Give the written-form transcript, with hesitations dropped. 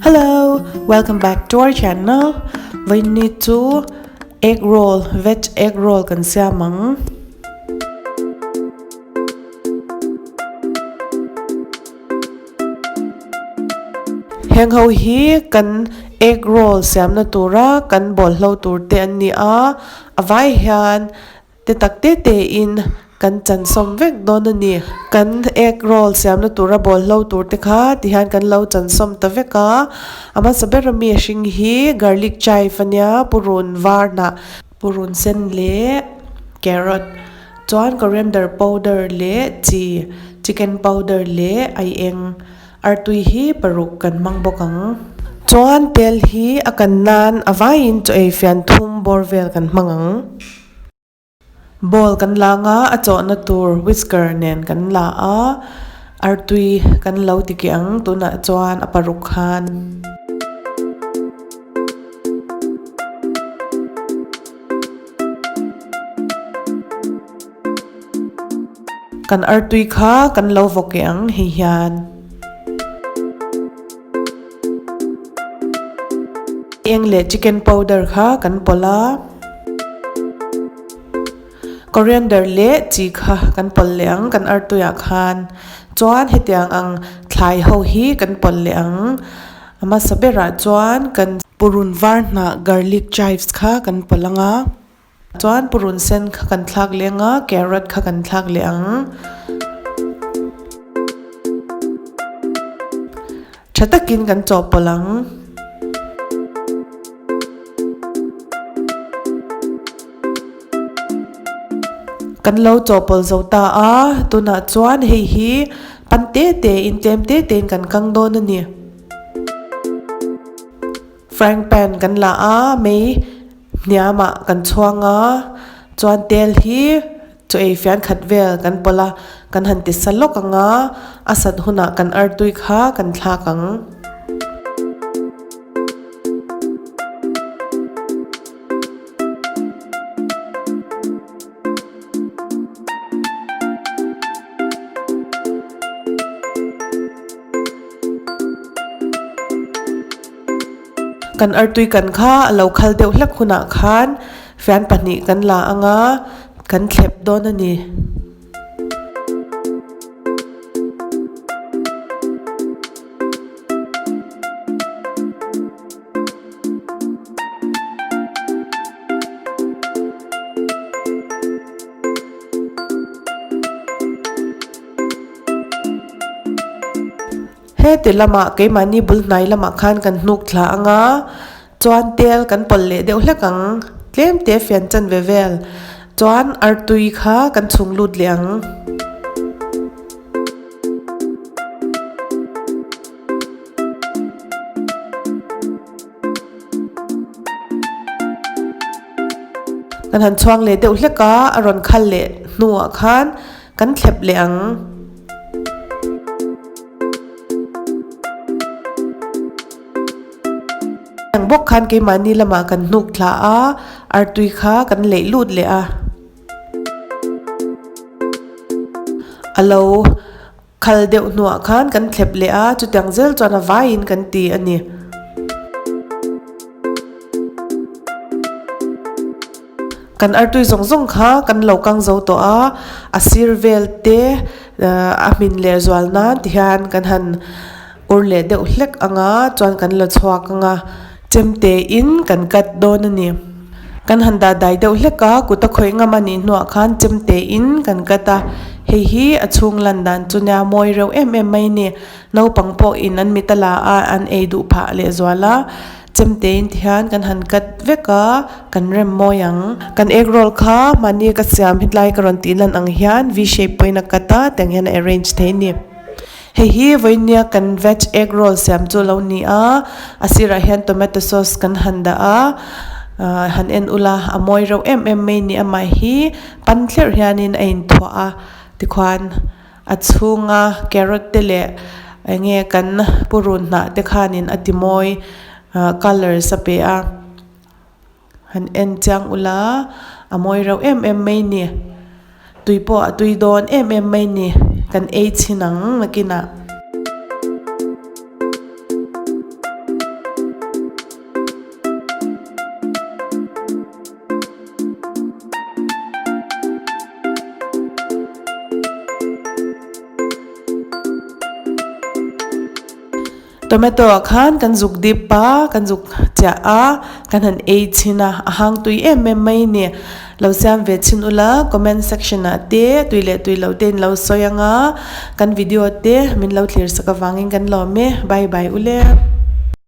Hello, welcome back to our channel. Vaini chu egg roll, veg egg roll kan siam ang. Heng ho hi kan egg roll siamna tura kan bawlhlo tur te an ni a, a vai hian te tak te te in kan chan sawm vek dawn a ni. Kan egg roll siamna tura bawlhlo tur te kha ti hian kan lo chan sawm ta vek a, a hmasa ber ami a hring hi garlic chive ania purun var hnah purun sen leh carrot. Chuan coriander powder leh chi chicken powder leh aieng artui hi paruk kan hmang bawk ang. Chuan tel hi a kan nan a vaiin chaw ei fian thum bawr vel kan hmang ang. Bowl kan la anga a chawhna tur whisker nen kan la a, artui kan lo ti keh ang tunah chuan a paruk khan. Kan artui kha kan lo vawk eh ang hei hian. Eng leh chicken powder kha kan pawlh a. Coriander leh chi kha kan pawlh leh ang kan artui ah khan. Chuan hetiang ang thlai ho hi kan pawlh leh ang. A hmasa berah chuan kan. Purun var hnah garlic chives kha kan pawlh ang a. Chuan purun sen kha kan thlak leh ang a, carrot kha kan thlak leh ang. Tha takin kan chawhpawlh ang. Kan lo chawhpawlh zo ta a, tunah chuan hei hi pan te te in tlem te te in kan kang dawn a ni. Frying pan kan la a, mei hniamah kan chhuang a, chuan tel hi chaw ei fian khat vel kan pawlh a, kan han ti sa lawk ang a, a sat hunah kan artui kha kan thlak ang. Kan artui kan kha a lo khal deuh hlek hunah khan fian pahnih kan la ang a, kan thlep dawn a ni. Heti lamah keimahni bul hnai lamah khan kan hnuk thla ang a, chuan tel kan pawlh leh deuh hlek ang, tlem te fian chan ve vel chuan artui kha kan chhung lut leh ang. Kan han chhuang leh deuh hlek a, a rawn khal leh hnuah khan kan thlep leh ang. Ang bawk khan keimahni lamah kan hnuk thla a, artui kha kan leih lut leh a. A lo Khal deuh hnuah khan kan thlep leh a, chutiang zel chuan a vaiin kan ti a ni. Kan artui zawng zawng kha kan lo kang zo tawh a, a sir vel te a hmin leh zual nan ti hian kan han ur leh deuh hlek ang a, chuan kan la chhuak ang a, chemte in kan cut dawn a ni. Kan han dah dai deuh hlek a, kut a khawih ngam a nih hnuah khan chemte in kan cut a, hei hi a chhung lan dan chu nia mawi reuh em em mai ni. Naupang pawh in an mit a la a, an ei duh phah leh zual a, chemte in ti hian kan han cut vek a, kan rem mawi ang. Kan egg roll kha mahni ka siam hetlai ka rawn tih lan ang hian V-shape pawhin a cut a, tiang hian a arrange thei a ni. Hei hi vawinia kan veg egg roll siam chu a lo ni a, a sirah hian tomato sauce kan han dah a, ah han en ula a mawi reuh em em mai ni amah hi pan thlerh hianin a inthuah a tikhuan a chhunga carrot te leh eng nge kan purun hnah te khanin a ti mawi ah colours a pe a. Han en chiang ula, a mawi reuh em em mai ni. Tui pawh a tui dawn em em mai ni. Kan ei chhin ang nakinah. Tomato ah khan kan zuk dip a, kan zuk chiah a, kan han ei chhin a, a hang tui em em mai a ni. Lo siam ve chhin ula comment section ah te tui leh tui lo te in lo sawi ang a, kan video te min lo thlir sak avangin kan lawm e, bye bye ule.